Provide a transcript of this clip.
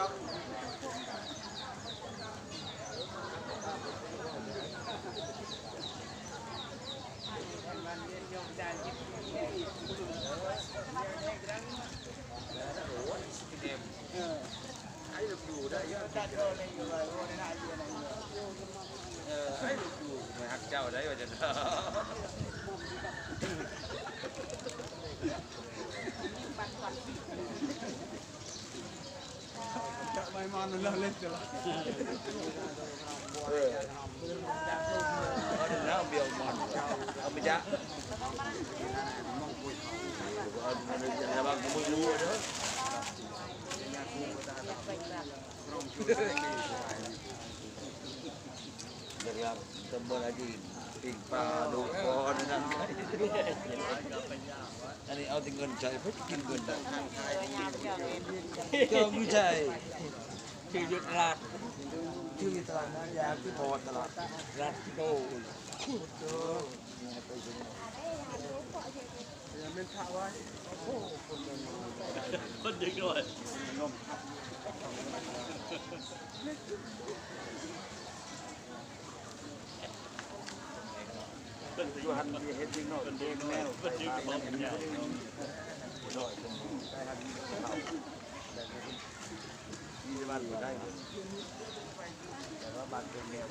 I love you ໄດ້ຢູ່ I love you ເອີ I love you ຂ້ອຍຮັກເຈົ້າໄດ້ວ່າຊັ້ນ. ເອີ ເອົາແລ້ວເບຍມັນ ເອົາໄປຈະ ລະວັງມືຢູ່ເດີ. ເດີະ ສຳບັນອາດີ ປີ້ງປາ ດູກຄອ ນັ້ນ ອັນນີ້ເອົາແຕ່ເງິນໃຊ້ ໃຜຈະກິນເງິນໄດ້ ເຈົ້າຢູ່ໃສ ຊື່ຢູ່ຕະຫຼາດ ຊື່ຢູ່ຕະຫຼາດນາຢາງ ຄືພໍຕະຫຼາດ ຕະຫຼາດໂຕ. ຄົນເດັກນ້ອຍ ຢູ່ຫັ້ນມີເຮັດເດັກນ້ອຍເປັນແມວ ເພິ່ນຖືກຂອງເປັນຍາວ ຜູ້ນ້ອຍເພິ່ນໄປຫັ້ນ ມີແຕ່ບ້ານບໍ່ໄດ້ ແຕ່ວ່າບ້ານເປັນແມວ.